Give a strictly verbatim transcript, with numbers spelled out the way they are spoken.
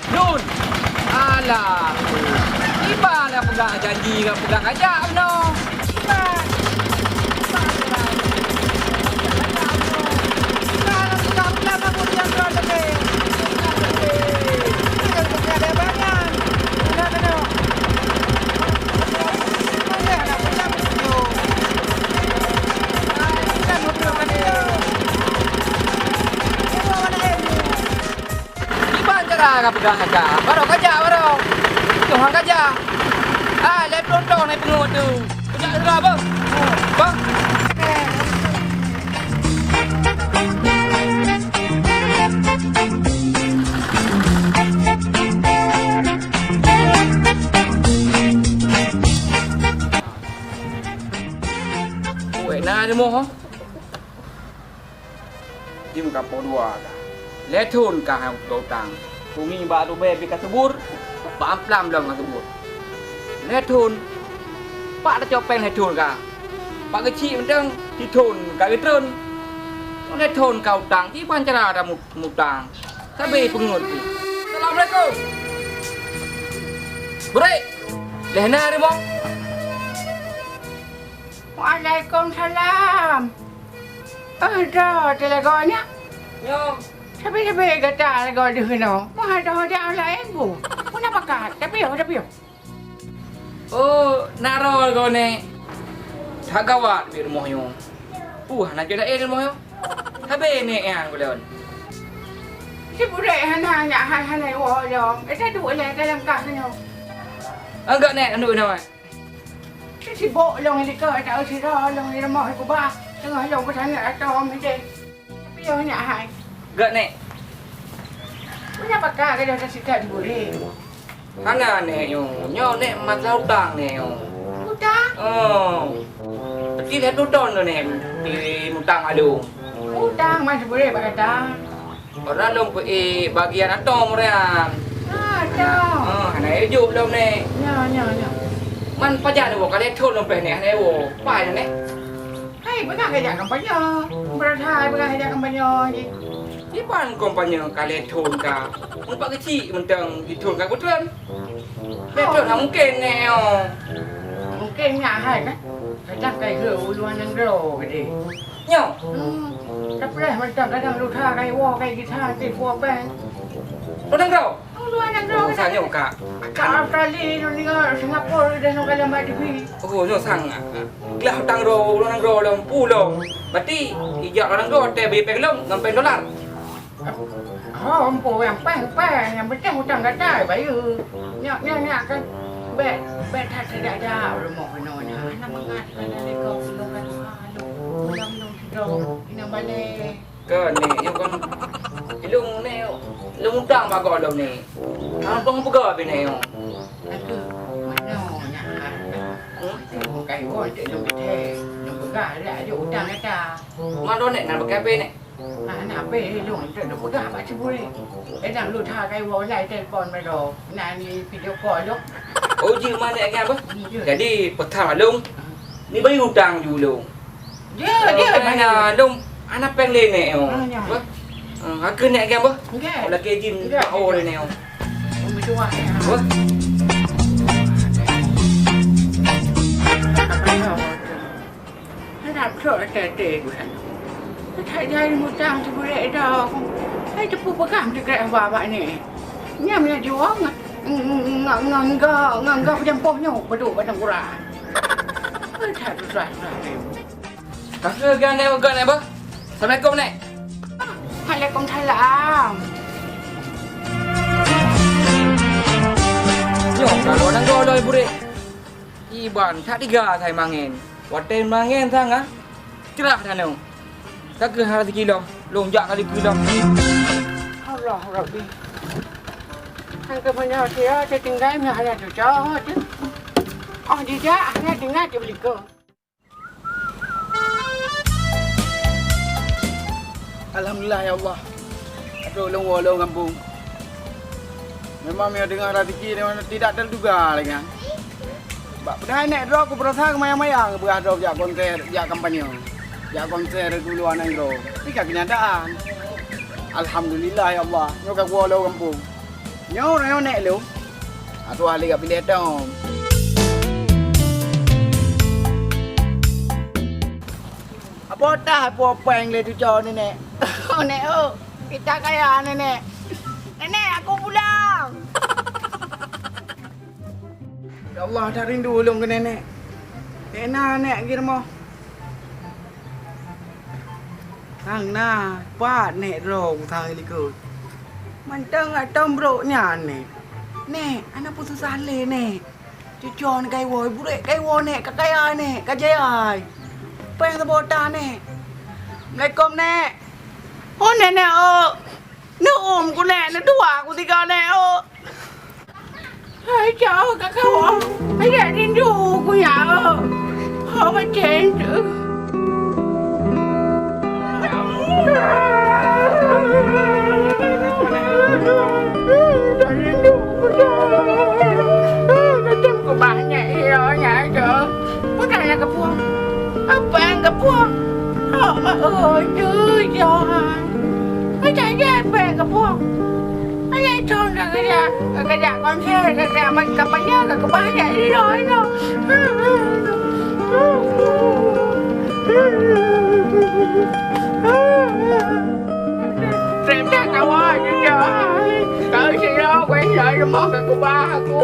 Nun! Alah! Iban ka peugah janji, ka peugah kajak bunoe. Iban! Iban! Iban! Iban! Iban! Kiban cara ka peugah kajak, barô kajak barô. Tuhan kajak. Ah, lhèe ploh thôn hai peungeut tu. Kajak sira beuh. Beuh. Weh, na rumoh, ho? Jeuem ka po dua ka. Lhèe thôn ka hana utang. Kumi bak rubèe pih ka seubur, bak amplam lom ka seubur. Lhèe thôn, pat tacok péng lhèe thôn ka. Pat geuchik mantong, sithôn ka geutreun. Lhèe thôn ka utang, kiban cara ta mu-, mutang. Sabe peungeut pih. Assalamualaikum. Burék, lheuh na rumoh? Waalaikumsalam. Eh, droe teuh lagoe nyan? Nyo. Sabe-sabe gata lagoe deuh keunoe. Meuhadang-hadang laén bu. Peue na pakat? Tapiôh, tapiôh. Oh, na droe lagoe nyoe. That gawat bit rumoh nyoe. Uh, hana jeuet laén rumoh nyoe. Sabe nyoe nyang ulôn. Si Burék hana nyak hai hana woe lom. Eh, taduek lé, talangkah keunoe. Anggak nyoe, anduek nyoe. Sibok lôn likot, taeu sidroe lôn di rumoh kubah. Teungoh lôn peusaneuk atôm idéh. Tapi lôn nyak hai. Gak, Nek. Peue na pakat ka lôn taseutôt di Burék? Hana, Nek, nyoe. Nyoe, Nek, masalah utang, Nek, nyoe. Utang? Oh. Peuti lhèe ploh thôn lôn, Nek, di mutang adu. Utang man si Burék bak gata. Orang lôn peuék bagian atôm nyan. Ah, atôm. Ah, hana jok lom, Nek. Nyo, nyo, nyo. Man pajan woe ka lhèe thôn lom péh, Nek, hana woe. Pai, Nek. Hai, peugah kajak kampanye. Beureuhat hai peugah kajak kampanye jih. Kiban kampanye ka lhèe thôn ka. Meupat keuchik mantong di thôn ka beutôi. Lhèe thôn hana mungken, Nek, oh. Mungken nyak hai kan. Kadang kai keu u luwa nanggroe keudéh. Nyoe? Hmm. Tapi lah macam kadang lusa kai woe kai gisa kai woe péng. Luwa nanggroe? Luwa nanggroe. Oh, keudéh. Sa nyoe ka. Ka Australia, nyoe ninggai Singapura, dan nyoe ka lam T V. Oh, nyoe sang. Glah tang droe, luwa nanggroe lom, pu lom. Berarti ijak luwa nanggroe teuh bri péng lom ngon péng dolar. Ho, ampôn, nyang paih, paih, nyang penting utang gata bayeue. Nyak, nyak, nyak kan. Bèk, bèk that that jak rumoh keunoe nyan. Hana mangat, hana leko, keunoe kan. Ah, lôn, lôn, lôn, lôn, inong balè. Kon, Nek, nyoe kon. Ilôn, Nek, lôn utang bak gob lôn, Nek. Hana peue peugah pih, Nek, nyoe. Aduh, manoe nyan. Hmm? Bukan gol, cek lôn geuthèe. Lôn peugah, dak jok utang gata. Manoe, Nek, na pakai H P, Nek? Ah, na H P lôn, tu lôn peugah bak si Burék. Kadang lôn that kai woe lai telepon baroe. Na ni video call lôn. Oh, jeuet man lagèe nyan, Bah? Hmm, jeuet. Jadi, peugah lôn, ni bayeue utang ju lôn. Jeuet, jeuet, bayeue. Lôn hana péng lé, Nek, oh. Ah, nyan. Bah? Ah, ka keuh, Nek, kan, Bah? Nggak. Oh, lagèe jin, nggak, bak oh, nggak. Nek, oh. Lôn meutuah, ya. Bah? Apa ya? Hana trok até-até geuh nyan. That jai mutang si Burék dong. Hai teupeu peugah meusikrek haba bak ni. Nyan meunyo jiwoe ngon, ngon, ngon, ngon, ngon, ngon peujampôh nyoe, beudôk bak nanggroe. Hai that susah-susah. Ka keuh geuh, Nek, geuh, Nek, bah. Assalamualaikum, Nek. Waalaikumsalam. Nyoe, ka lôn nanggroe lôn, Burék. Iban that tiga sai mangén. Watèe mangén sang ah, crah tanoh. Ka keuh hana sikilom, lôn jak kali kilom. Allah Rabbi. Hana keuh meunyoe sia teutinggai meuhana tutoe teuh. Oh jijak hana teuingat teuh beulikot. Alhamdulillah ya Allah. Aduh, ulôn woe lôn gampông. Memang meunyoe deungon raseuki nyoe tidak terduga lagée nyan. Bak peudah nèk droe kupeurasa keumayang-mayang geupeugah droe jak konser, jak kampanye, jak konser keu luwa nanggroe. Tapi ka keunyataan. Alhamdulillah ya Allah, nyoe ka kuwoe lôn gampông. Nyoe uroe nyoe nèk lôn. Atuh ahli ka piléh tom. Apo tah apo péng lé cuco nenek. Oh, Nek, oh, kita kaya, Nenek. Nenek, aku pulang. Ya Allah, dah rindu ulôn keu nenek. Nek na nek di rumoh. Sang na, pat nek droe sang likot. Mantong atong brok nyan nek. Nek, hana peue susah lé nek. Cuco ni kai woe, burek kai woe nek, ka kaya nek, ka jaya ai. Péng saboh ta nek. Assalamualaikum nek. Oh nenek oh. Neuum ku nek, neudua ku tiga nek oh. Hai cok ka kawa. Hai rindu ku ya oh. Ho macam tu. Macam kubah nya iya nya tu. Bukan yang kepuang. Apa yang kepuang? Oh, oh, tu ya. Macam dia apa yang kepuang? Ayah cong dah kerja, kerja konser, kerja kampanye, ke kubah nya iya nya. Trép that kawan je. Kau sila wei ya lemah ke kubah aku.